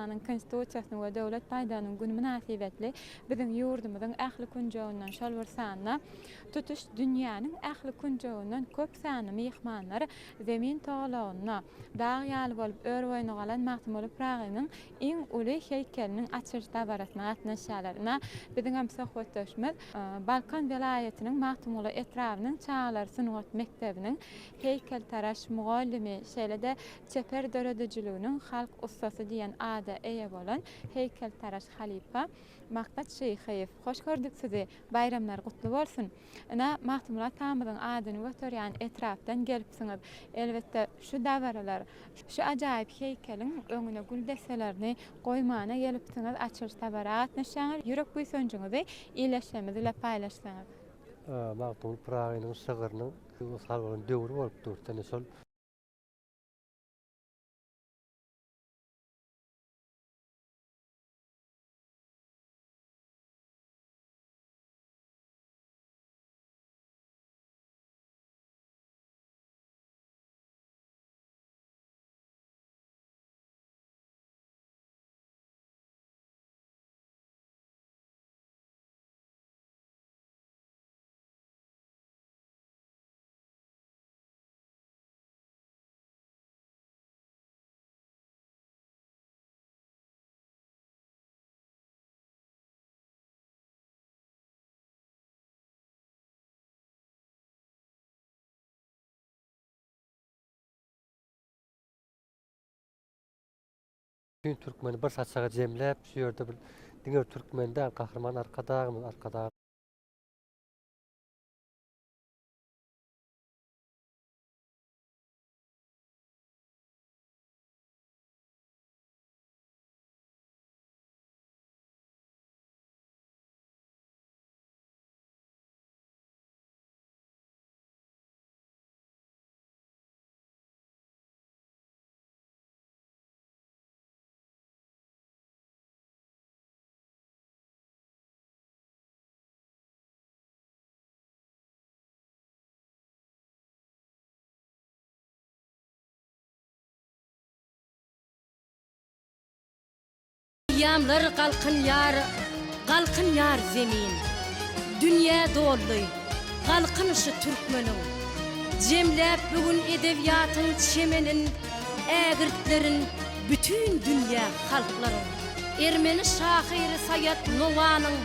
Türkmenistanyň Konstitusiýasynyň we Döwlet baýdagynyň güni mynasybetli biziň ýurdumyzyň ähli künjeginden, şol bir sanda tutuş dünýäniň ähli künjeginden köp sanly myhmanlar Zemin togalagynda dag ýaly bolup ör-boýuna galan Magtymguly Pyragynyň iň uly heýkeliniň açylyş dabarasyna gatnaşýarlar. Ynha, biziňem söhbetdeşimiz Balkan welaýatynyň Magtymguly etrabynyň çagalar sungat mekdebiniň heýkeltaraş mugallymy, şeýle-de çeper döredijiliginiň halk ussasy diýen ada eýe bolan heýkeltaraş halypa Maksat Şyhyýew. Hoş gördük sizi! Baýramlar gutly bolsun! Ine, Magtymguly atamyzyň adyny göterýän etrapdan gelipsiňiz. Elbetde, şu dabaralar, şu ajaýyp heýkeliň öňüne gül desselerini goýmana gelipsiňiz, açylyş dabara gatnaşýaňyz. Ýürek buýsanjyňyzy ildeşlerimiz bilen paýlaşsaňyz. Magtymguly Pyragynyň şygrynyň wysal bolan döwri bolup dur. Ine şol. Bütin türkmeni bir saçaga jemläp, şu ýerde bir diňe bir türkmen däl, Gahryman Arkadagymyz, Arkadag. Eýýamlar galkynýar, galkynýar Zemin. Dünýä doldy galkynyşy türkmeniň. Jemläp bu gün edebiýatyň çemenin, Ägirtlerin bütin dünýä halklaryň. Ermeni şahyry Saýat Nowanyň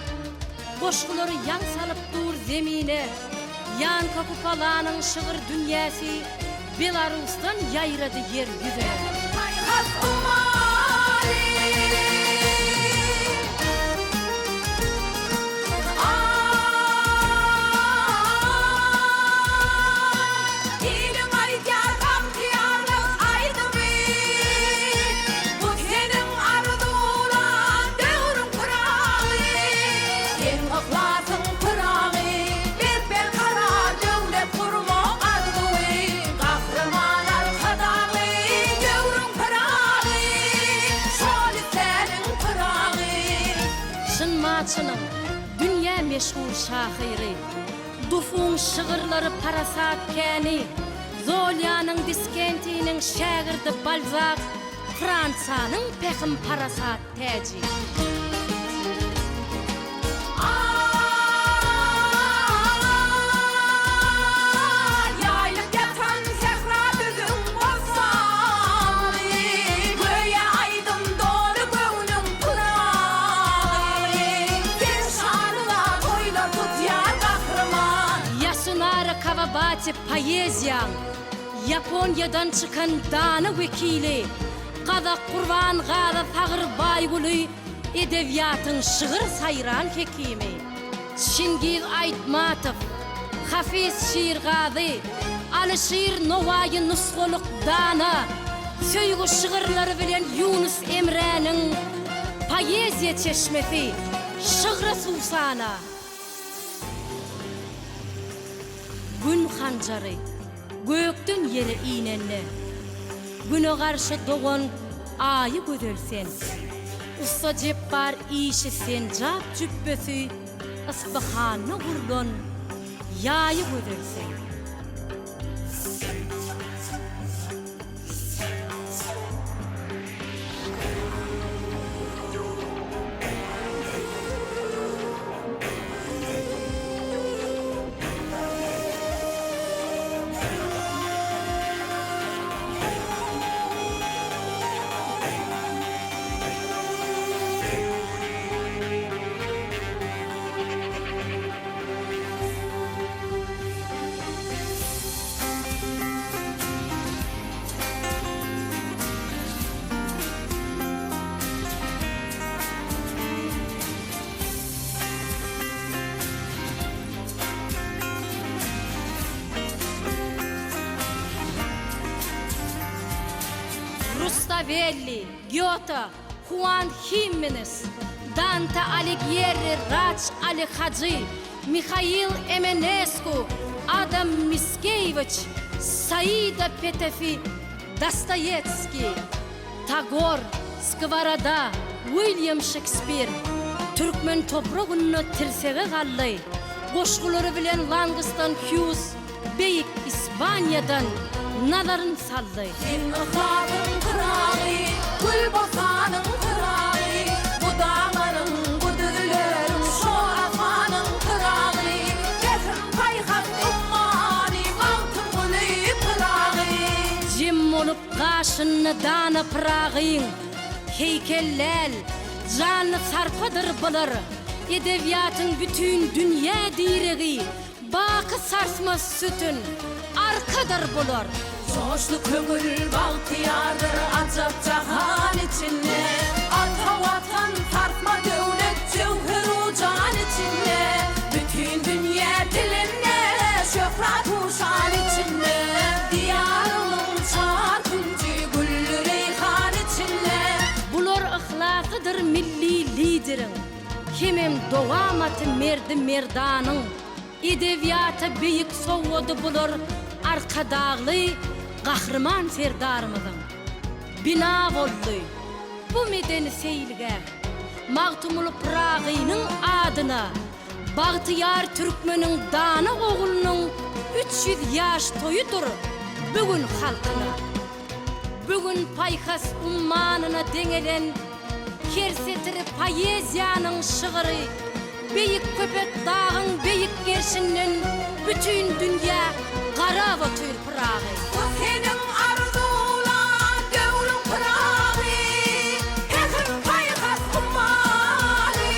Goşgulary ýaň salyp dur Zemine. Ýanka Kupalanyň şygyr dünýäsi Belarusdan ýaýrady ýer ýüzüne. Paýhas ummany. Iliň aýdýar bagtyýarlyk aýdymy. Bu seniň arzuwlan döwrüň Pyragy. Seň yhlasyň Pyragy. Berk-berkarar döwlet gurmak arzuwy, Gahryman Arkadagly döwrüň Pyragy, Şol isläniň Pyragy. Çyn Maçynyň dünýä meşhur şahyry, Dufuň şygyrlary parasat käni, Zolýanyň Diskentiniň şägirdi Balzak, Fransiýanyň pähim-parasat täji. Ýaýlyp ýatan sähra düzüň bossanly, Göýä aýdym doly göwnüň Pyragy. Seň şanyňa toýlar tutýar Gahryman. Ýasunari Kawabati poeziýaň Ýaponiýadan çykan dana wekili Gazak Gurbangazy Sagyr Baýguly edebiýatyň şygyr saýran hekimi Çingiz Aýtmatow, Hafiz Şirgazy, Alyşir Nowaýy nusgalyk dana söýgi şygyrlary bilen Ýunus Emräniň poeziýa çeşmesi şygra suwsana. Gün hanjary gökden ýere inende, Güne garşy dogan Aýy gözel sen. Ussa Jepbar işi senjap jüpbesi Yspyhanda gurlan ýaýy gözel sen. Rustawelli, Gýote, Huan Himmenes, Dante Aligýerri, Raç Ali Hajy, Mihail Emenesku, Adam Miskeýewiç, Saida Petefi, Dostoýewskiý, Tagor, Skoworoda, Wilýam Şekspir türkmen topragynda tirsege galdy. Goşgulary bilen Langston Hýuz Beýik Ispaniýadan nazaryn saldy. Sen yhlasyň Pyragy, gül bosanyň Pyragy, Bu daglaryň, bu düzleriň, şor asmanyň Pyragy, Pähim-paýhas ummany Magtymguly Pyragy. Jem bolup gaşynda dana Pyragyň, Heýkel däl, janly sarpadyr bular, Edebiýatyň bütin dünýä diregi, Baky sarsmaz sütün, arkadyr bular. Joşly köňül bagtyýardyr ajap jahan içinde, Ata Watan sarsma döwlet jöwher-u jan içinde, Bütin dünýä dilinde şöhrat-u şan içinde, Diýarymyň çar künji gülli reýhan içinde. Bular yhlasydyr milli Lideriň, hemem dowamaty merdi-merdanyň. Edebiýata beýik sowgady bular Arkadagly Gahryman Serdarymyzyň. Bina boldy bu medeni seýilgäh Magtymguly Pyragynyň adyna Bagtyýar türkmeniň dana oglunyň 300 ýaş toýudyr bu gün halkyna. Bu gün paýhas ummanyna deňelen her setiri poeziýanyň şygyry beýik Köpetdagyň beýik gerşinden bütin dünýä garap otyr Pyragy. Bu seniň arzuwlan döwrüň Pyragy, pähim-paýhas ummany.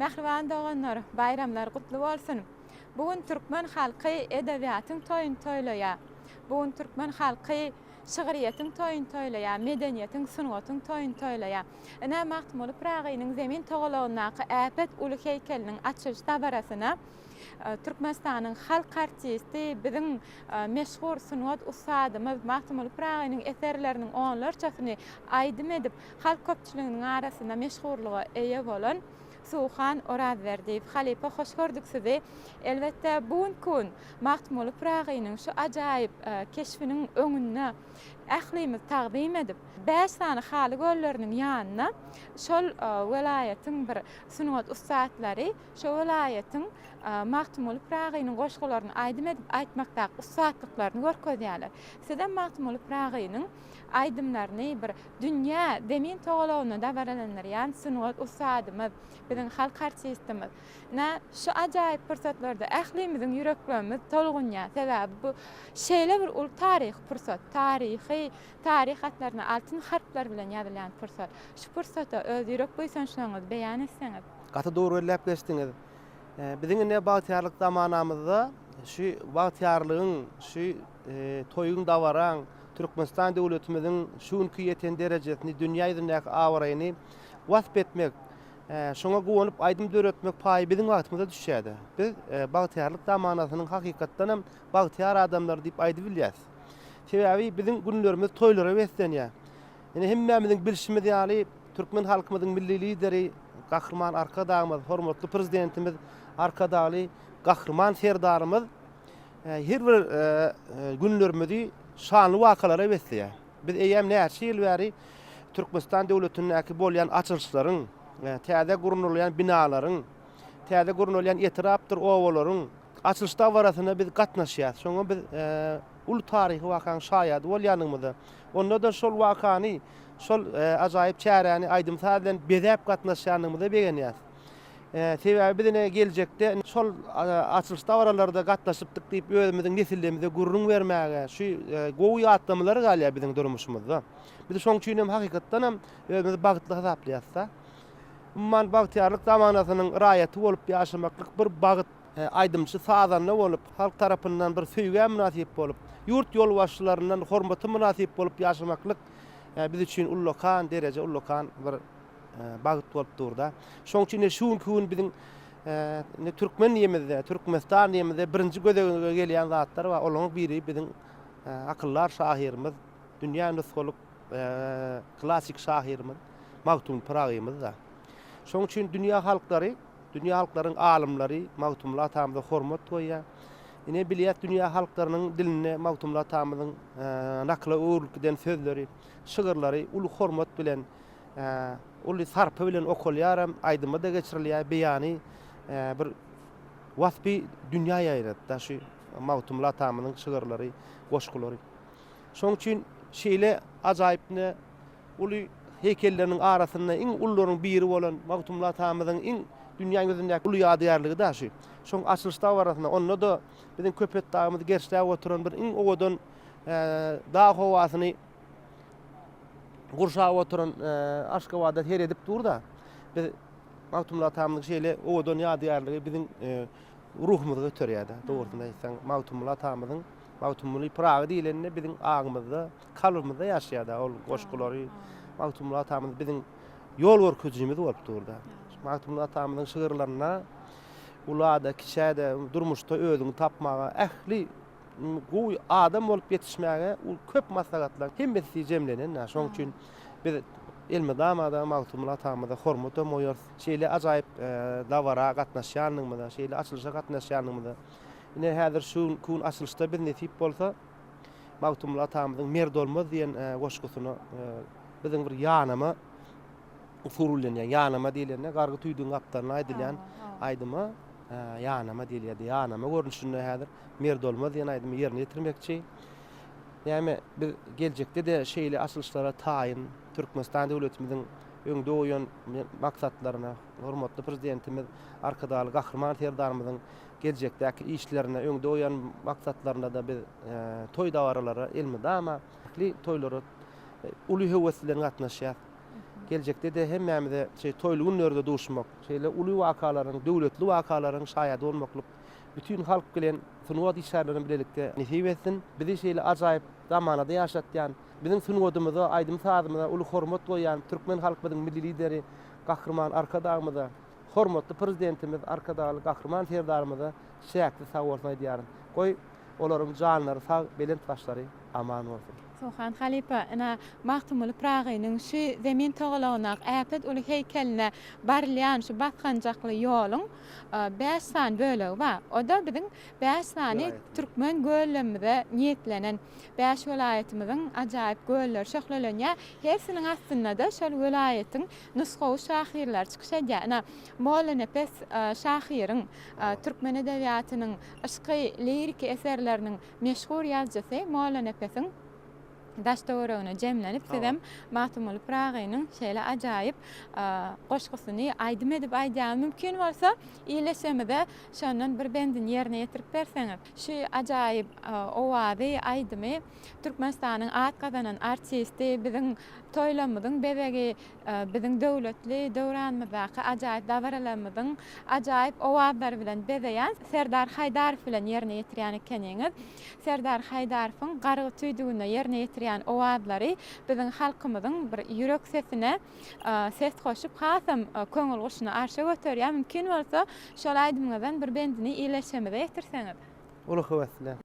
Mähriban doganlar, baýramlar gutly bolsun! Bu gün türkmen halky edebiýatyň toýuny toýlaýar. Bu gün türkmen halky şygryýetiň toýuny toýlaýar, medeniýetiň, sungatyň toýuny toýlaýar. Ine, Magtymguly Pyragynyň Zemin togalagyndaky äpet uly heýkeliniň açylyş dabarasyna Türkmenistanyň halk artisti, biziň meşhur sungat ussadymyz Magtymguly Pyragynyň eserleriniň onlarçasyny aýdym edip, halk köpçüliginiň arasynda meşhurlyga eýe bolan Suhan Orazberdiýew. Halypa hoş gördük sizi. Elbetde bu günki gün Magtymguly Pyragynyň şu ajaýyp keşbiniň öňünde ählimiz tagzym edip, bäş sany haly gölleriniň ýanyna şol welaýatyň bir sungat ussatlary şo welaýatyň Magtymguly Pyragynyň goşgularyny aýdym edip aýtmakdaky ussatlyklaryny görkezýärler. Sizem Magtymguly Pyragynyň aýdymlaryny bir dünýä zemin togalagynda dabaralandyrýan sungat ussadymyz, biziň halk artistimiz. Ine, şu ajaýyp pursatlarda ählimiziň ýüreklerimiz tolgunýar. Sebäbi bu şeýle bir uly taryhy pursat, taryhy, taryh gatlaryna altyn harplar bilen ýazylýan pursat. Şu pursata öz ýürek buýsançlaryňyzy beýan etseňiz. Gaty dogry belläp geçdiňiz. Biziň ine bagtyýarlyk zamanamyzda şu bagtyýarlygyň, şu toýuň, dabaraň, Türkmenistan döwletimiziň şu günki ýeten derejesini, dünýä ýüzündäki abraýyny wasp etmek, şoňa guwanyp aýdym döretmek paýy biziň bagtymyza düşýär-de. Biz bagtyýarlyk zamanasynyň hakykatdan hem bagtyýar adamlary diýip aýdybilýäris. Sebäbi biziň günlerimiz toýlara beslenýär. Ine hemmämiziň bilşimiz ýaly, türkmen halkymyzyň Milli Lideri Gahryman Arkadagymyz, hormatly Prezidentimiz Arkadagly Gahryman Serdarymyz her bir günlerimizi şanly wakalara besleýär. Biz eýýäm näçe ýyl bäri Türkmenistan döwletindäki bolýan açylyşlaryň, täze gurnalýan binalaryň, täze gurnalýan etrapdyr obalaryň açylyş dabarasyna biz gatnaşýarys. Şoňa biz uly taryhy wakanyň şaýady bolýanlygymyza, onda-da şol wakany, şol ajaýyp çäräni aýdym-saz bilen bezäp gatnaşýanlygymyza begenýäris. Sebäbi biz ine geljekde şol açylyş dabaralarda gatnaşypdyk diýip özümiziň nesillerimize gürrüň bermäge şu gowy ýatlamalar galýar biziň durmuşymyzda. Biz şoň üçin hem hakykatdan hem özümizi bagtly hasaplaýarys-da. Umuman bagtyýarlyk zamanasynyň raýaty bolup ýaşamaklyk bir bagt. Aýdymçy, sazanda bolup, halk tarapyndan bir söýgä mynasyp bolup, ýurt ýolbaşçylaryndan hormata mynasyp bolup ýaşamaklyk biz üçin ullakan dereje, ullakan bir bagt bolup dur-da. Şonuň üçin-de şu günki gün biziň. Indi türkmen diýemizde, Türkmenistan diýemizde birinji göz öňüňe gelýän zatlar bar. Olaryň biri biziň akyldar şahyrymyz, dünýä nusgalyk klassik şahyrymyz Magtymguly Pyragymyzda. Şonuň üçin dünýä halklary, dünýä halklaryň alymlary Magtymguly atamyza hormat goýýar. Ine bilýäs dünýä halklarynyň dilinde Magtymguly atamyzyň nakyla öwrülip giden sözleri, şygyrlary uly hormat bilen uly sarpa bilen okalýaram, aýdyma-da geçirilýär, beýany bir waspy dünýä ýaýrady-da şu Magtymguly atamyzyň şygyrlary, goşgulary. Şonuň üçin şeýle ajaýyp ine uly heýkelleriniň arasynda iň ulularyň biri bolan Magtymguly atamyzyň iň dünýäň ýüzündäki uly ýadygärligi-da şu. Şoň açylyş dabarasynda, onda-da biziň Köpetdagymyzy gerçläp oturan bir iň owadan dag howasyny gurşap oturan Aşgabada seredip dur-da, biz Magtymguly atamyzyň şeýle owadan ýadygärligi biziň ruhumyzy göterýär-de. Dogrusyny aýtsaň, Magtymguly atamyzyň Magtymguly Pyragy diýlende biziň aňymyzda, kalbymyzda ýaşaýar-da ol goşgulary. Magtymguly atamyz biziň ýol görkezijimiz bolup dur-da. Magtymguly atamyzyň şygyrlarynda ula-da, kiçä-de durmuşda özüňi tapmaga ähli gowy adam bolup ýetişmäge köp maslahatlaryň hemmesi jemlenen. Şonuň üçin biz elmydama-da Magtymguly atamyza hormatam goýarys. Şeýle ajaýyp dabara gatnaşýanlygymyza, şeýle açylyşa gatnaşýanlygymyza, ine häzir şu gün açylyşda biz nesip bolsa Magtymguly atamyzyň Merd olmaz diýen goşgusyna biziň bir ýanama usul bilen, ýanama diýlende gargy tüýdügiň gapdalyna aýdylýan aýdyma Ýanama diýilýärdi. Ýanama görnüşinde häzir Merd olmaz diýen aýdymy ýerine ýetirmekçi. Näme, biz geljekde-de şeýle açylyşlara taýyn. Türkmenistan döwletimiziň öňde goýan maksatlaryna, hormatly Prezidentimiz Arkadagly Gahryman Serdarymyzyň geljekdäki işlerine, öňde goýan maksatlaryna-da biz toý-dabaralara elmydama ähli toýlara uly höwes bilen gatnaşýarys. Geljekde-de hemmämize şeýle toýly günlerde duşmak, şeýle uly wakalaryň, döwletli wakalaryň şaýady bolmaklyk bütin halk bilen, sungat işgärleri bilen bilelikde nesip etsin. Bizi şeýle ajaýyp zamanada ýaşatýan, biziň sungatymyza, aýdym-sazymyza uly hormat goýýan türkmen halkymyzyň Milli Lideri Gahryman Arkadagymyza, hormatly Prezidentimiz Arkadagly Gahryman Serdarymyza çäksiz sagbolsun aýdýaryn. Goý, olaryň janlary sag, belent başlary aman bolsun. Suhan halypa, ine, Magtymguly Pyragynyň şu zemin togalagyndaky äpet uly heýkeline barylýan şu basgançakly ýoluň bäş sany bölegi bar. O-da biziň bäş sany türkmen göllerimize niýetlenen bäş welaýatymyzyň ajaýyp gölleri şöhlelenýär. Hersiniň astynda-da şol welaýatyň nusgawy şahyrlary çykyş edýär. Ine, Mollanepes şahyryň türkmen edebiýatynyň yşky liriki eserleriniň Meşhur ýazyjysy Mollanepesiň daş-töweregine jemlenip, sizem Magtymguly Pyragynyň şeýle ajaýyp goşgusyny aýdym edip aýdýaňyz. Mümkin bolsa, ildeşlerimize şondan bir bendini ýerine ýetirip berseňiz. Şu ajaýyp owazy, aýdymy Türkmenistanyň at gazanan artisti, biziň toýlarymyzyň bezegi, Biziň döwletli döwranymyzdaky ajaýyp dabaralarymyzyň ajaýyp owazlary bilen bezeýän Serdar Haýdarow bilen ýerine ýetirýän ekeniňiz. Serdar Haýdarowyň Gargy tüýdüginde ýerine ýetirýän owazlary biziň halkymyzyň bir ýürek sesine ses goşup hasam köňül guşuny arşa göterýär. Mümkin bolsa şol aýdymyňyzdan bir bendini ildeşlerimize ýetirseňiz. Uly höwes bilen.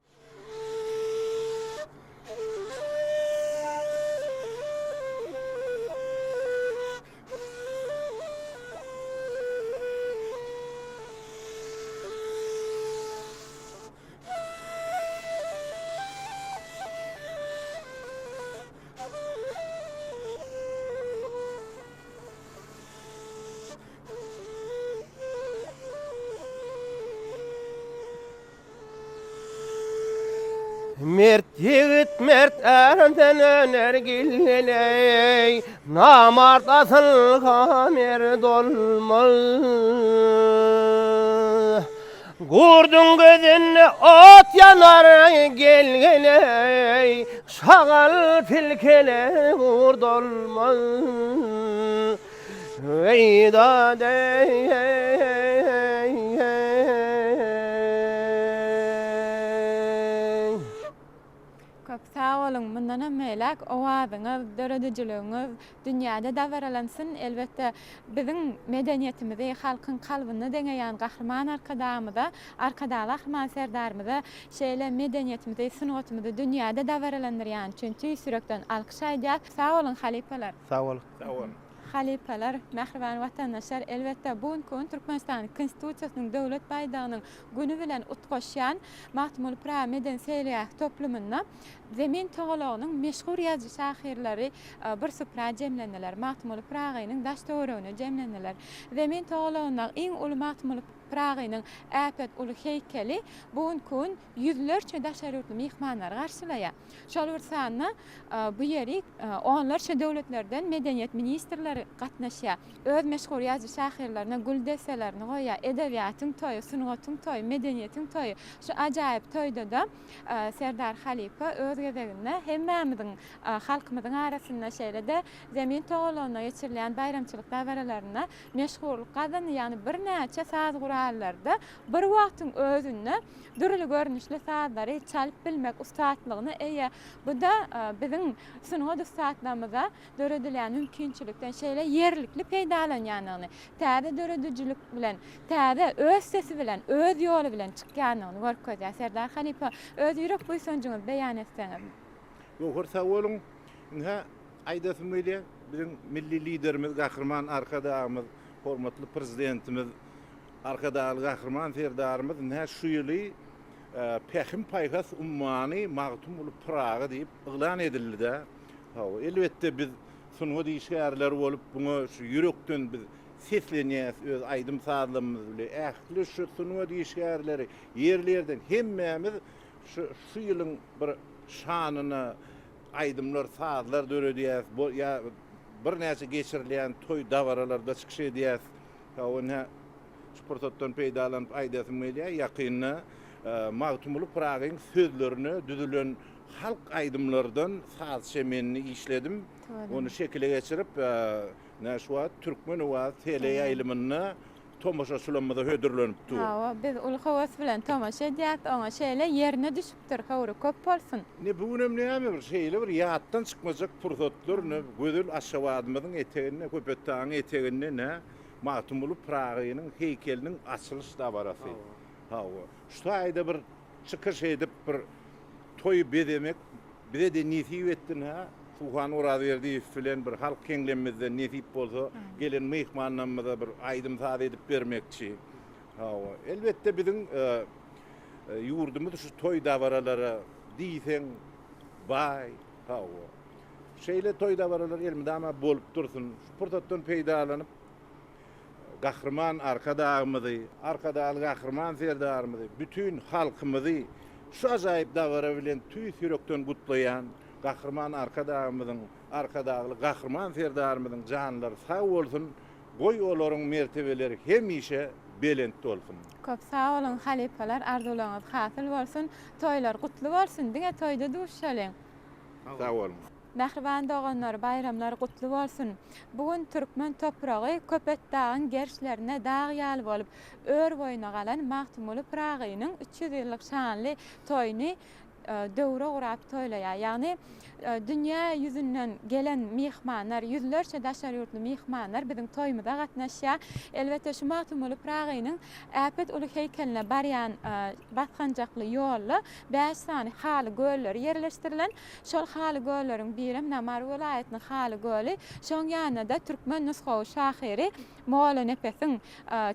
Mert ýigit mert ärden öner gilleleý, Namart asylga mert olmaz. Gurduň gözünde ot ýanar gel-geleý, Şagal tilkele gurt olmaz. Weý dad eý. Köp sag boluň, mundanam beýläk owazyňyz, döredijiligiňiz dünýäde dabaralansyn, elbetde biziň medeniýetimizi halkyň kalbynda deňeýän Gahryman Arkadagymyza, Arkadagly Gahryman Serdarymyza şeýle medeniýetimizi, sungatymyzy dünýäde dabaralandyrýany üçin tüýs ýürekden alkyş aýdýas. Sag boluň halypalar! Sag boluň. Sag boluň. Halypalar, mähriban watandaşlar, elbetde bu günki gün Türkmenistanyň Konstitusiýasynyň Döwlet baýdagynyň güni bilen utgaşýan Magtymguly Pyragy medeni-seýilgäh toplumynda Zemin togalagynyň meşhur ýazyjy-şahyrlary bir supra jemlendiler. Magtymguly Pyragynyň daş-töweregine jemlendiler. Zemin togalagyndaky iň uly Magtymguly Pyragynyň äpet uly heýkeli bu günki gün ýüzlerçe daşary ýurtly myhmanlary garşylaýar. Şol bir sanda bu ýerik onlarça döwletlerden medeniýet ministrleri gatnaşýar. Öz meşhur ýazyjy-şahyrlaryna gül desselerini goýýar. Edebiýatyň toýy, sungatyň toýy, medeniýetiň toýy. Şu ajaýyp toýda-da Serdar halypa öz gezeginde hemmämiziň, halkymyzyň arasynda, şeýle-de Zemin togalagynda geçirilýän baýramçylyk dabaralarynda meşhurlyk gazandy. Ýagny birnäçe saz gurallarda bir wagtyň özünde dürli görnüşli sazlary çalyp bilmek ussatlygyna eýe. Bu-da biziň sungat ussatlarymyza döredilýän mümkinçilikden şeýle ýerlikli peýdalanýandygyny, täze döredijilik bilen, täze öz sesi bilen, öz ýoly bilen çykýandygyny görkezýär. Serdar halypa, öz ýürek buýsanjyňyzy beýan etseňiz. Göwher sag boluň. Ynha, aýdasym gelýär, biziň Milli Liderimiz Gahryman Arkadagymyz, hormatly Prezidentimiz Arkadagly Gahryman Serdarymyz ynha şu ýyly Pähim-paýhas ummany Magtymguly Pyragy diýip yglan edildi-dä. Hawa, elbetde biz sungat işgärleri bolup buňa şu ýürekden biz seslenýäs öz aýdym-sazlarymyz bile. Ähli şu sungat işgärleri ýerli-ýerden hemmämiz şu şu ýylyň bir şanyna aýdymlar, sazlar döredýäs, ýa birnäçe geçirilýän toý-dabaralarda çykyş edýäs. Hawa, ine, şu pursatdan peýdalanyp aýdasym gelýär, ýakynda Magtymguly Pyragyň sözlerine düzülen halk aýdymlardan saz çemenini işledim. Ony şekile geçirip, ine, şu wagt Türkmen owazy teleýaýlymynda tomaşaçylarymyza hödürlenip dur. Hawa, biz uly höwes bilen tomaşa edýäris oňa. Şeýle ýerine düşüpdir, höwri köp bolsun. Ine, bu günem näme bir şeýle bir ýatdan çykmajak pursatlar, ine, gözel Aşgabadymyzyň eteginde, Köpetdagyň eteginde, ine, Magtymguly Pyragynyň heýkeliniň açylyş dabarasy. Hawa. Şu taýda bir çykyş edip, bir toýy bezemek bize-de nesip etsin, hä? Suhan Orazberdiýew bilen bir halk heňlemimizden nesip bolsa, gelen myhmanlarymyza bir aýdym-saz edip bermekçi. Hawa. Elbetde biziň ýurdumyz şu toý-dabaralara diýseň baý. Hawa. Şeýle toý-dabaralar elmydama bolup dursun. Şu pursatdan peýdalanyp, Gahryman Arkadagymyzy, Arkadagly Gahryman Serdarymyzy, bütin halkymyzy şu ajaýyp dabara bilen tüýs ýürekden gutlaýan. Gahryman Arkadagymyzyň, Arkadagly Gahryman Serdarymyzyň janlary sag bolsun, goý olaryň mertebeleri hemişe belent bolsun! Köp sag boluň halypalar arzuwlaryňyz hasyl bolsun toýlar gutly bolsun diňe toýda duşalyň. Sag boluň. Mähriban doganlar baýramlar gutly bolsun! Bu gün türkmen topragy Köpetdagyň gerşlerinde dag ýaly bolup ör boýuna galan Magtymguly Pyragynyň 300 ýyllyk şanly toýuny döwre gurap toýlaýar. Ýagny dünýä ýüzünden gelen myhmanlar, ýüzlerçe daşary ýurtly myhmanlar biziň toýumyza gatnaşýar. Elbetde şu Magtymguly Pyragynyň äpet uly heýkeline barýan basgançakly ýolda bäş sany haly gölleri ýerleşdirilen. Şol haly gölleriň birem Mary welaýatynyň haly göli. Şoň ýanynda-da türkmen nusgawy şahyry Mollanepesiň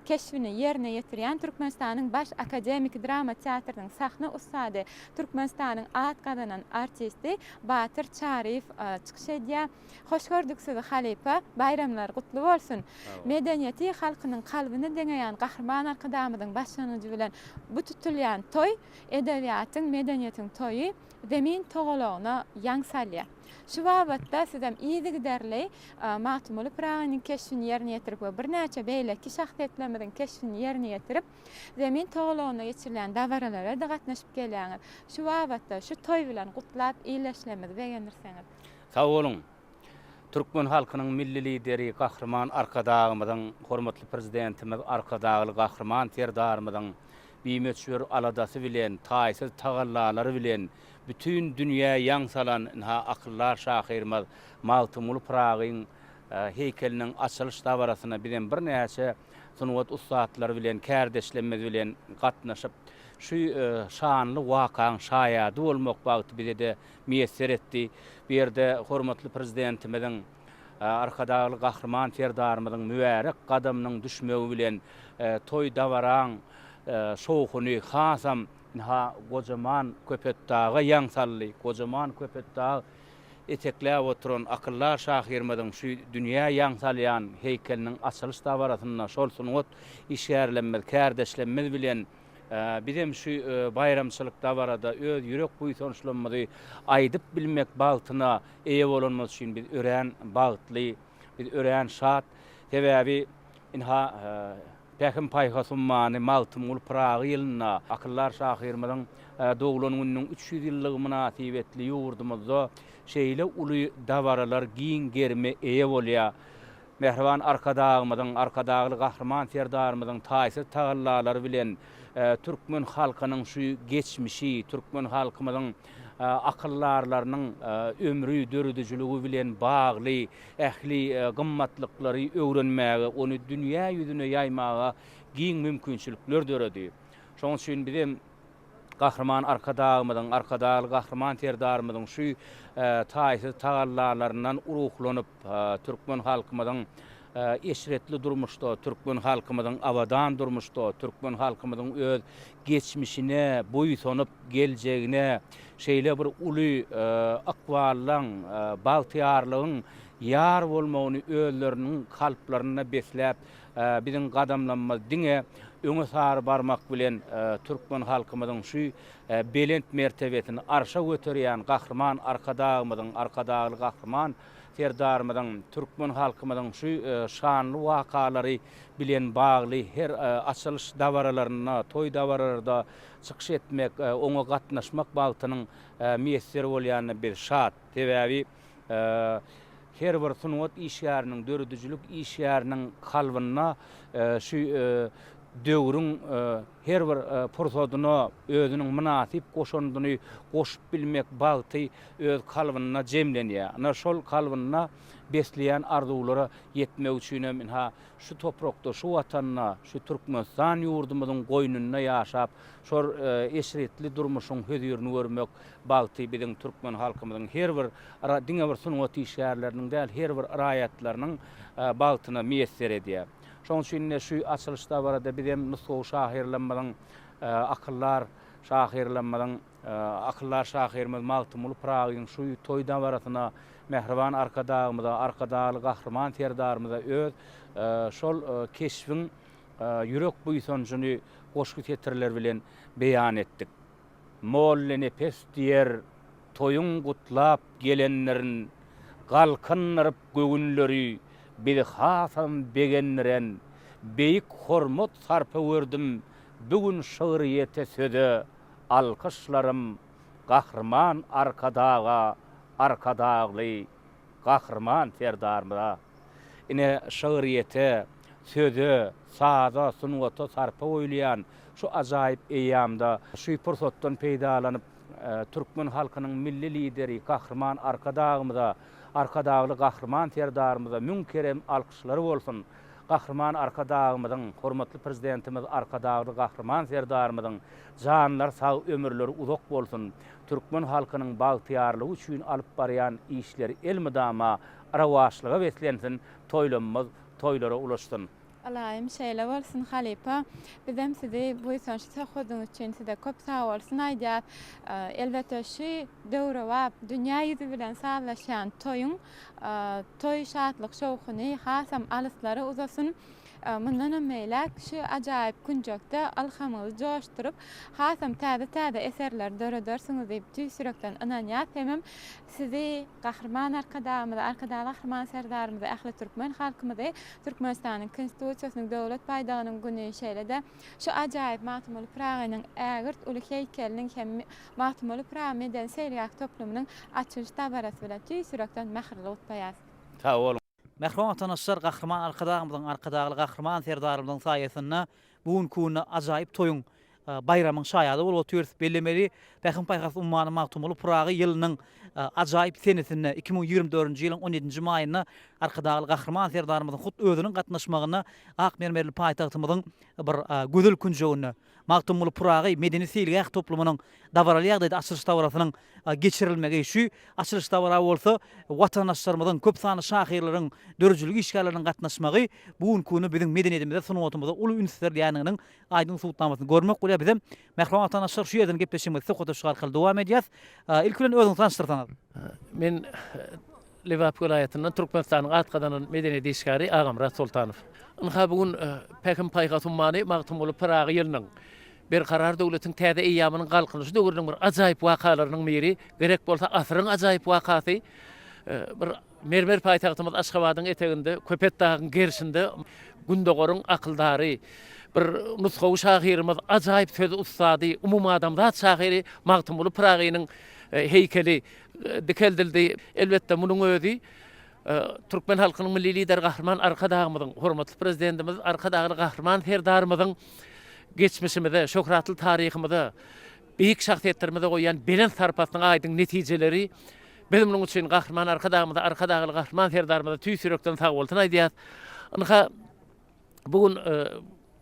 keşbini ýerine ýetirýän Türkmenistanyň Baş akademiki drama teatrynyň sahna ussady, Türkmenistanyň at gazanan artisti Batyr Çaryýew çykyş edýär. Hoş gördük sizi halypa, baýramlar gutly bolsun! Medeniýeti halkynyň kalbyna deňeýän Gahryman Arkadagymyzyň başlangyjy bilen bu tutulýan toý edebiýatyň, medeniýetiň toýy Zemin togalagyna ýaň salýar. Şu babatda sizem yzygiderli Magtymguly Pyragynyň keşbini ýerine ýetirip we birnäçe beýleki şahsyýetlerimiziň keşbini ýerine ýetirip, Zemin togalagynda geçirilýän dabaralara-da gatnaşyp gelýäňiz. Şu babatda şu toý bilen gutlap ildeşlerimizi begendirseňiz. Sag boluň! Türkmen halkynyň Milli Lideri Gahryman Arkadagymyzyň, hormatly Prezidentimiz Arkadagly Gahryman Serdarymyzyň bimöçber aladasy bilen, taýsyz tagallalary bilen. Bütin dünýä ýaň salan ynha akyldar şahyrymyz Magtymguly Pyragyň heýkeliniň açylyş dabarasyna bizem birnäçe sungat ussatlary bilen, kärdeşlerimiz bilen gatnaşyp, şu şanly wakaň şaýady bolmak bagty bize-de miýesser etdi. Bu ýerde hormatly Prezidentimiziň, Arkadagly Gahryman Serdarymyzyň mübärek gadamynyň düşmegi bilen toý-dabaraň şowhuny hasam ynha gojaman Köpetdaga ýaň saldy. Gojaman Köpetdag etekläp oturan akyldar şahyrymyzyň şu dünýä ýaň salýan heýkeliniň açylyş dabarasynda şol sungat işgärlerimiz, kärdeşlerimiz bilen bizem şu baýramçylyk dabarada öz ýürek buýsançlarymyzy aýdyp bilmek bagtyna eýe bolanymyz üçin biz örän bagtly, biz örän şat. Sebäbi ynha Pähim-paýhas ummany Magtymguly Pyragy ýylynda akyldar şahyrymyzyň doglan gününiň 300 ýyllygy mynasybetli ýurdumyzda şeýle uly dabaralar giň gerime eýe bolýar. Mähriban Arkadagymyzyň, Arkadagly Gahryman Serdarymyzyň taýsyz tagallalary bilen türkmen halkynyň şu geçmişi, türkmen halkymyzyň akyldarlarynyň ömri, döredijiligi bilen bagly ähli gymmatlyklary öwrenmäge, ony dünýä ýüzüne ýaýmaga giň mümkinçilikler döredi. Şonuň üçin bizem Gahryman Arkadagymyzyň, Arkadagly Gahryman Serdarymyzyň şu taýsyz tagallalaryndan ruhlanyp, türkmen halkymyzyň eşretli durmuşda, türkmen halkymyzyň abadan durmuşda, türkmen halkymyzyň öz geçmişine buýsanyp, geljegine şeýle bir uly ykballaň, bagtyýarlygyň ýar bolmagyny özleriniň kalplarynda besläp, biziň gadamlamymyz diňe öňe sary barmak bilen türkmen halkymyzyň şu belent mertebesini arşa göterýän Gahryman Arkadagymyzyň, Arkadagly Gahryman Serdarymyzyň, türkmen halkymyzyň şu şanly wakalary bilen bagly her açylyş dabaralarynda, toý dabaralarda çykyş etmek, oňa gatnaşmak bagtynyň miýesser bolýanyna biz şat. Sebäbi her bir sungat işgäriniň, döredijilik işgäriniň kalbynda şu döwrüň her bir pursadyna özüniň mynasyp goşandyny goşup bilmek bagty öz kalbynda jemlenýär. Ynha, şol kalbynda besleýän arzuwlara ýetmek üçinem ynha, şu toprakda, şu Watanda, şu Türkmenistan ýurdumyzyň goýnunda ýaşap, şor eşretli durmuşyň hözirini görmek bagty biziň türkmen halkymyzyň her bir, diňe bir sungat işgärleriniň däl, her bir raýatlarynyň bagtyna miýesser edýär. Şonuň üçin-de şu açylyş dabarada bizem nusgawy şahyrlarymyzyň, akyldar şahyrlarymyzyň, Akyldar şahyrymyz Magtymguly Pyragynyň şu toý dabarasyna mähriban Arkadagymyza, Arkadagly Gahryman Serdarymyza öz şol keşbiň ýürek buýsanjyny goşgy setirler bilen beýan etdik. Mollanepes diýer, Toýuň gutlap gelendirin, Galkyndyryp göwünleri, bizi hasam begendiren, Beýik hormat-sarpa gördüm bu gün şygryýete, söze, Alkyşlarym Gahryman Arkadaga, Arkadagly Gahryman Serdarymyza! Ine, şygryýete, söze, saza, sungata sarpa goýulýan şu ajaýyp eýýamda şu pursatdan peýdalanyp, türkmen halkynyň Milli Lideri Gahryman Arkadagymyza, Arkadagly Gahryman Serdarymyza müň kerem alkyşlary bolsun! Gahryman Arkadagymyzyň, hormatly Prezidentimiz Arkadagly Gahryman Serdarymyzyň janlary sag, ömürleri uzak bolsun! Türkmen halkynyň bagtyýarlygy üçin alyp barýan işleri elmydama rowaçlyga beslensin, toýlamymyz toýlara ulaşsyn! Ylaýym şeýle bolsun halypa. Bizem sizi buýsançly söhbediňiz üçin size köp sagbolsun aýdýas. Elbetde şu döwrebap dünýä ýüzi bilen sazlaşýan toýuň toý şatlyk şowhuny hasam alyslara uzasyn. Mundanam beýläk şu ajaýyp künjekde ylhamyňyzy joşduryp, hasam täze-täze eserleri döredersiňiz diýip tüýs ýürekden ynanýas hemem sizi Gahryman Arkadagymyzy, Arkadagly Gahryman Serdarymyzy, ähli türkmen halkymyzy Türkmenistanyň Konstitusiýasynyň Döwlet baýdagynyň güni, şeýle-de şu ajaýyp Magtymguly Pyragynyň ägirt uly heýkeliniň hem Magtymguly Pyragy medeni-seýilgäh toplumynyň açylyş dabarasy bilen tüýs ýürekden mähirli gutlaýarys. Sag boluň. Mähriban watandaşlar, Gahryman Arkadagymyzyň, Arkadagly Gahryman Serdarymyzyň saýasynda bu günki günde ajaýyp toýuň. baýramyň şaýady bolup otyrys. Bellemeli, Pähim-paýhas ummany Magtymguly Pyragy ýylynyň ajaýyp senesinde, 2024-nji ýylyň on ýedinji maýynda Arkadagly Gahryman Serdarymyzyň hut özüniň gatnaşmagynda ak mermerli paýtagtymyzyň bir gözel künjeginde, Magtymguly Pyragy medeni-seýilgäh toplumynyň dabaraly ýagdaýda açylyş dabarasynyň geçirilmegi, şu açylyş dabara bolsa watandaşlarymyzyň, köp sanly şahyrlaryň, döredijilik işgärleriniň gatnaşmagy bu günki günde biziň medeniýetimize, sungatymyza uly üns berilýändiginiň aýdyň subutnamasyny görmek bolýar. Bizem mähriban watandaşlar şu ýerden gepleşigimizi söhbetdeşlik arkaly dowam edýäs. Ilki bilen özüňizi tanyşdyrsaňyz. Men Lebap welaýatyndan Türkmenistanyň at gazanan medeniýet işgäri Agamyrat Soltanow. Ynha bu gün Pähim-paýhas ummany Magtymguly Pyragy ýylynyň, Berkarar döwletiň täze eýýamynyň Galkynyşy döwrüniň bir ajaýyp wakalarynyň biri, gerek bolsa asyryň ajaýyp wakasy bir mermer paýtagtymyz Aşgabadyň eteginde, Köpetdagyň gerşinde Gündogaryň akyldary, bir nusgawy şahyrymyz, ajaýyp söz ussady, umumadamzat şahyry Magtymguly Pyragynyň heýkeli dikeldildi. Elbetde, munuň özi türkmen halkynyň Milli Lideri Gahryman Arkadagymyzyň, hormatly Prezidentimiz Arkadagly Gahryman Serdarymyzyň geçmişimize, şöhratly taryhymyza, beýik şahsyýetlerimize goýýan belent sarpasynyň aýdyň netijeleri. Biz munuň üçin Gahryman Arkadagymyza, Arkadagly Gahryman Serdarymyza tüýs ýürekden sagbolsun aýdýarys. Ynha, bu gün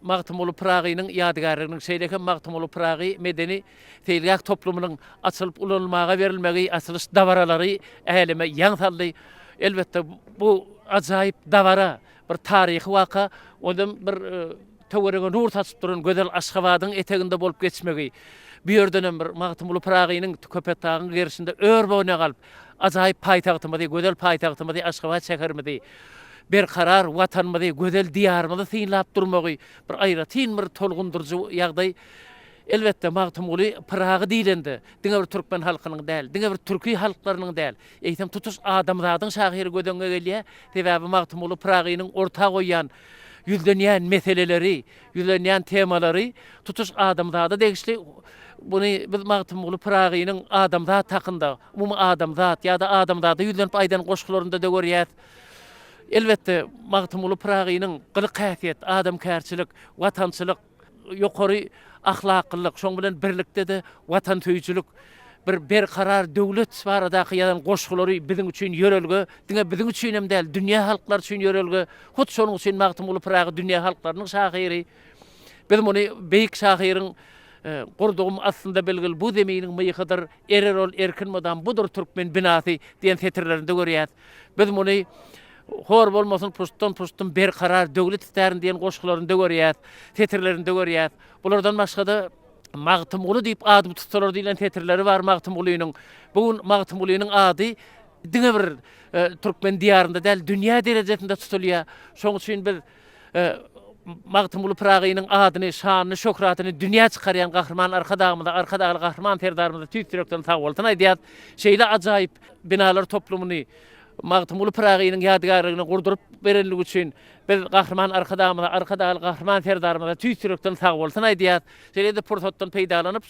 Magtymguly Pyragynyň ýadygärliginiň, şeýle hem Magtymguly Pyragy medeni seýilgäh toplumynyň açylyp ulanylmaga berilmegi, açylyş dabaralary äleme ýaň saldy. Elbetde, bu ajaýyp dabara, bir taryhy waka, ondan bir töwerege nur saçyp duran gözel Aşgabadyň eteginde bolup geçmegi, bu ýerden hem bir Magtymguly Pyragynyň Köpetdagyň gerşinde ör-boýuna galyp, Ajaýyp paýtagtymyzy, gözel paýtagtymyzy, Aşgabat şäherimizi, berkarar Watanymyzy, gözel Diýarymyzy synlap durmagy bir aýratyn bir tolgundyryjy ýagdaý. Elbetde, Magtymguly Pyragy diýlende, diňe bir türkmen halkynyň däl, diňe bir türki halklarynyň däl, eýsem, tutuş adamzadyň şahyry göz öňüňe gelýär. Sebäbi Magtymguly Pyragynyň orta goýýan, ýüzlenýän meseleleri, ýüzlenýän temalary tutuş adamzada degişli. Muny biz Magtymguly Pyragynyň adamzat hakynda, umumy adamzat ýa-da adamzada ýüzlenip aýdan goşgularynda-da görýäs. Elbetde, Magtymguly Pyragynyň gylyk-häsiýet, adamkärçilik, watançylyk, ýokary ahlaklylyk, şoň bilen birlikde-de watansöýüjilik, bir berkarar döwlet baradaky ýazan goşgulary biziň üçin ýörelge, diňe biziň üçin hem däl, dünýä halklary üçin ýörelge. Hut şonuň üçin Magtymguly Pyragy dünýä halklarynyň şahyry. Biz muny beýik şahyryň Gurdugym aslynda bilgil bu zeminiň myhydyr, Erer ol erkin mydam budur türkmen binasy diýen setirlerinde görýäs. Biz muny Hor bolmasyn puştdan puştum berkarar döwlet istärin diýen goşgularynda görýäs, setirlerinde görýäs. Bulardan başga-da Magtymguly diýip adymy tutsalar diýlen setirleri bar Magtymgulynyň. Bu gün Magtymgulynyň ady diňe bir türkmen diýarynda däl, dünýä derejesinde tutulýar. Şonuň üçin biz Magtymguly Pyragynyň adyny, şanyny, şöhratyny dünýä çykarýan Gahryman Arkadagymyza, Arkadagly Gahryman Serdarymyza tüýs ýürekden sagbolsun aýdýarys. Şeýle ajaýyp binalar toplumyny Magtymguly Pyragynyň ýadygärligine gurduryp berenligi üçin biz Gahryman Arkadagymyza, Arkadagly Gahryman Serdarymyza tüýs ýürekden sagbolsun aýdýarys. Şeýle-de pursatdan peýdalanyp,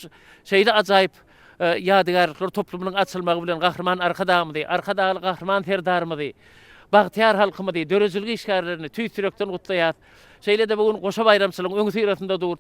şeýle ajaýyp ýadygärlikler toplumynyň açylmagy bilen Gahryman Arkadagymyzy, Arkadagly Gahryman Serdarymyzy, bagtyýar halkymyzy, döredijilik işgärlerini tüýs ýürekden gutlaýarys. Şeýle-de bu gün goşa baýramçylygyň öňüsyrasynda dur.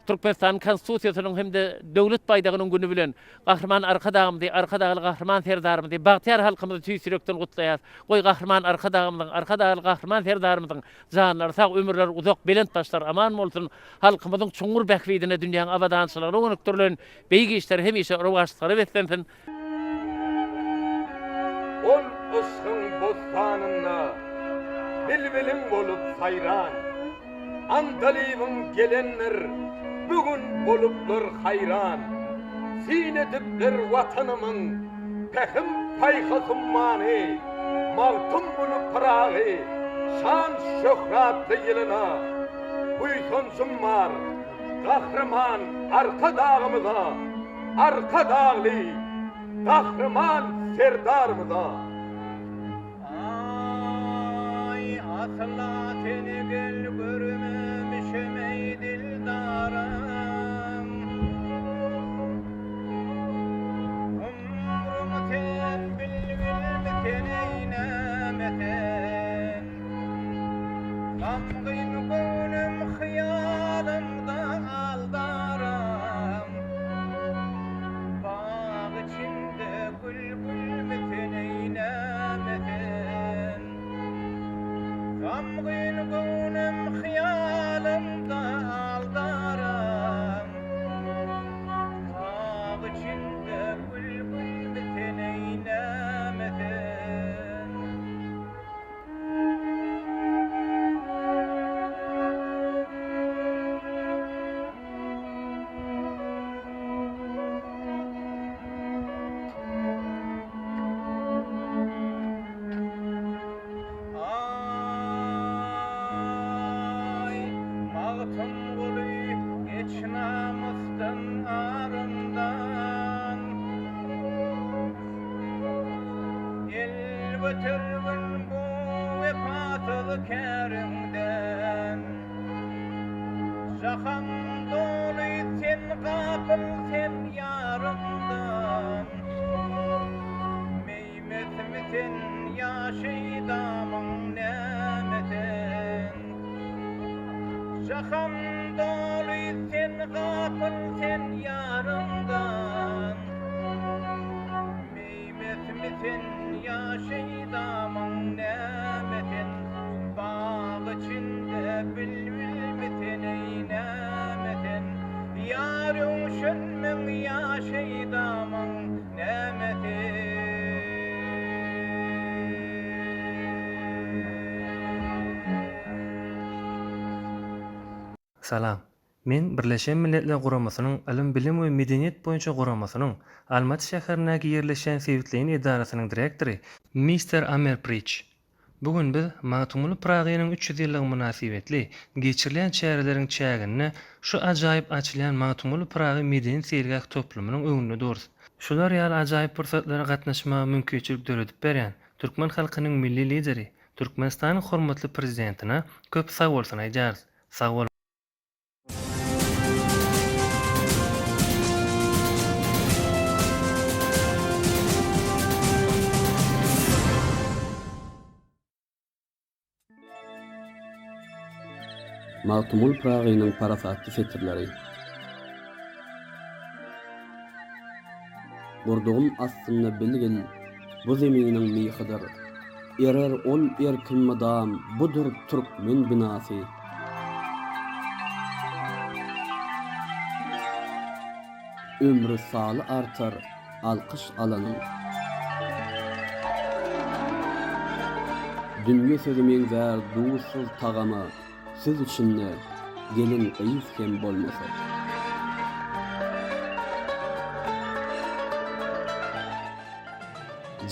Türkmenistanyň Konstitusiýasynyň hem-de Döwlet baýdagynyň güni bilen Gahryman Arkadagymyzy, Arkadagly Gahryman Serdarymyzy, bagtyýar halkymyzy tüýs ýürekden gutlaýarys. Goý, Gahryman Arkadagymyzyň, Arkadagly Gahryman Serdarymyzyň janlary sag, ömürleri uzak, belent başlary aman bolsun! Halkymyzyň çuňňur bähbidine dünýäň abadançylygyna gönükdirilen beýik işler hemişe rowaçlyklara beslensin! Ol yşgyň bossanynda bilbiliň bolup saýran, Andalybyň gelendir, bu gün boluplar haýran. Syn edipler Watanymyň pähim-paýhas ummany, Magtymguly Pyragy şan-şöhratly ýylyna. Buýsanjym bar, Gahryman Arkadagymyza, Arkadagly Gahryman Serdarymyza! Aý, asla seni gel görmemişem eý dildarym. Ömrümi sen bilgilmi sen eý näme sen. Gamgyn göwnüm hyýalymda aldaram. götergin bu wepasyz käriňden. Jahan doly sen gapyl sen ýaryňdan. Meýmesmi sen ýa şeýdamyň näme sen. Jahan doly sen gapyl sen ýaryňdan. Meýmesmi sen ýa şeýdamyň näme sen. Bag içinde bilbilmi sen eý näme sen. Ýar öwşenmiň ýa şeýdamyň näme sen. Salam. Men Birleşen Milletler Guramasynyň Ylym-bilim we medeniýet boýunça guramasynyň Almaty şäherindäki ýerleşýän sebitleýin edarasynyň direktory mister Amer Priç. Bu gün biz Magtymguly Pyragynyň 300 ýyllygy mynasybetli geçirilýän çäreleriň çäginde şu ajaýyp açylýan Magtymguly Pyragy medeni-seýilgäh toplumynyň öňünde durus. Şular ýaly ajaýyp pursatlara gatnaşmaga mümkinçilik döredip berýän türkmen halkynyň Milli Lideri, Türkmenistanyň hormatly Prezidentine köp sagbolsun aýdýarys. Sag boluň! Magtymguly Pyragynyň parasatly setirleri. Gurdugym aslynda bilgil, bu zeminiň myhydyr. Erer ol erkin mydam, budur türkmen binasy. Ömri saly artar alkyş alanyň. Dünýe sözi meňzär duzsuz tagama, Söz içinde gelin-gyz hem bolmasa.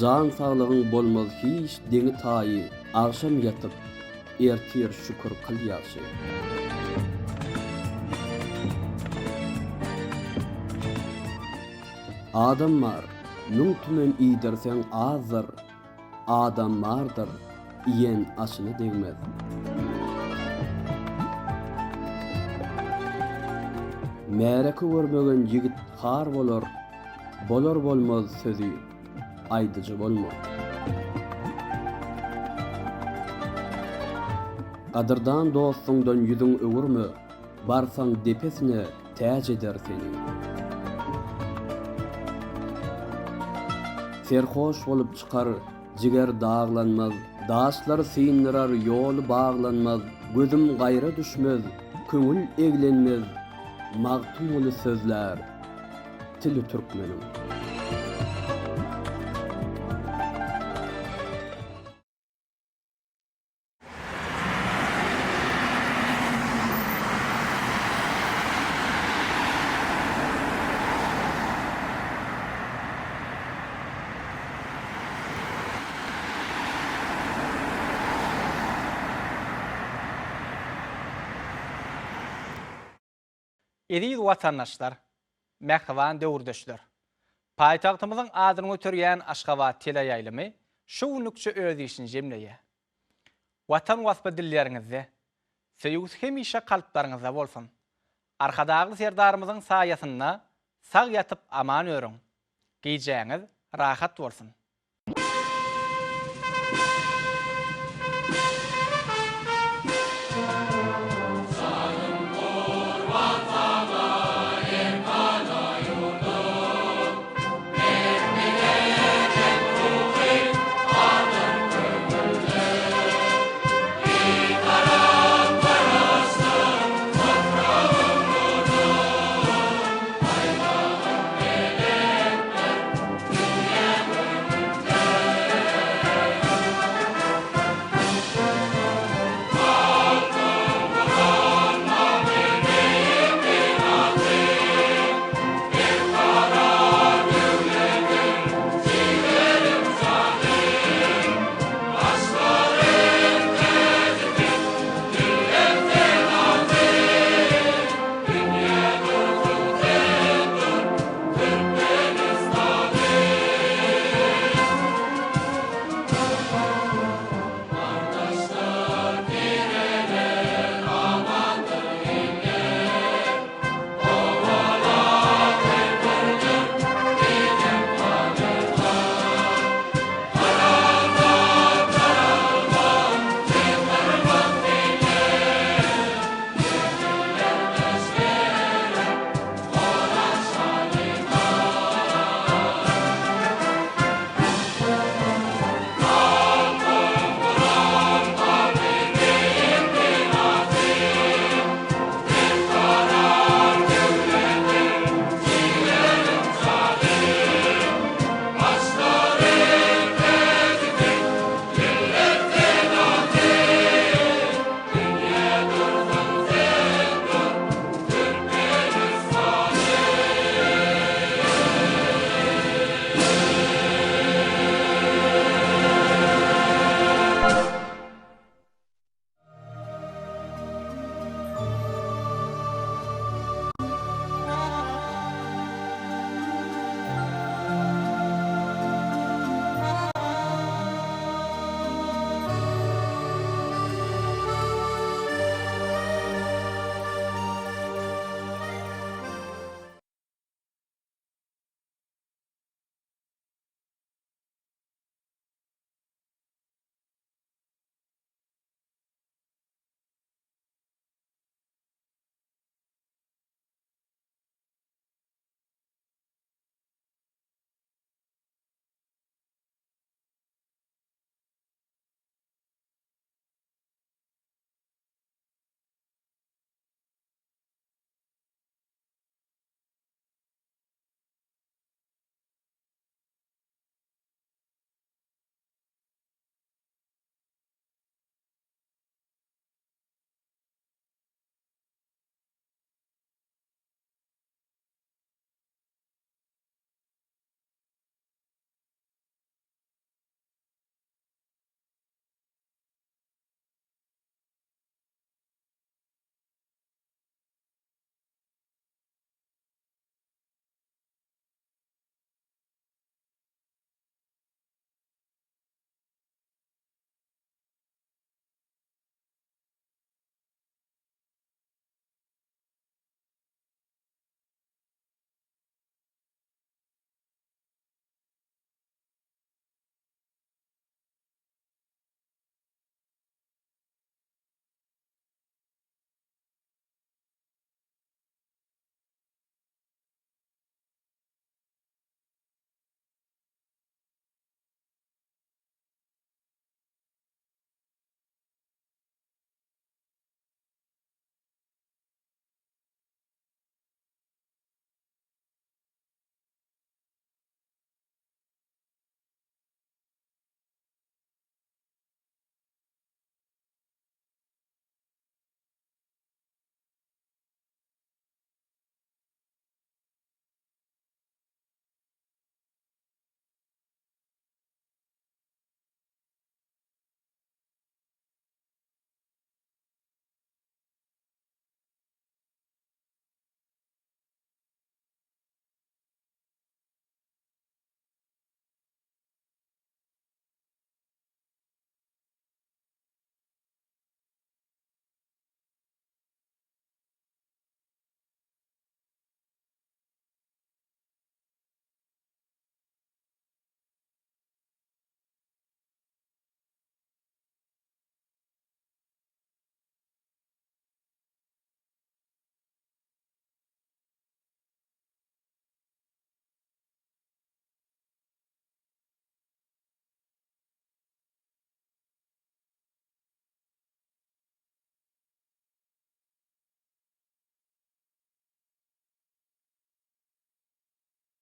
Jan saglygyň bolmaz hiç deňi-taýy, Agşam ýatyp, ertir şükür kyl ýagşy. Adam bar, müň tümen iýdirseň azdyr, Adam bardyr, iýen aşyna degmez. Märeke görmegen ýigit har bolar, Bolar-bolmaz sözi aýdyjy bolma. Gadyrdan dostuňdan ýüzüň öwürme, Barsaň depesine täç eder seni. Serhoş bolup çykar, jiger daglanmaz, Daşlary syndyrar, ýoly baglanmaz, Gözüm gaýra düşmez, köňül eglenmez, Magtymguly sözlär tili türkmeniň. Eziz watandaşlar, mähriban döwürdeşler! Paýtagtymyzyň adyny göterýän Aşgabat teleýaýlymy şu günlükçe öz işini jemleýär. Watan waspy dilleriňizde, söýgüsi hemişe kalplaryňyzda bolsun! Arkadagly Serdarymyzyň saýasynda sag ýatyp aman örüň! Gijäňiz rahat bolsun!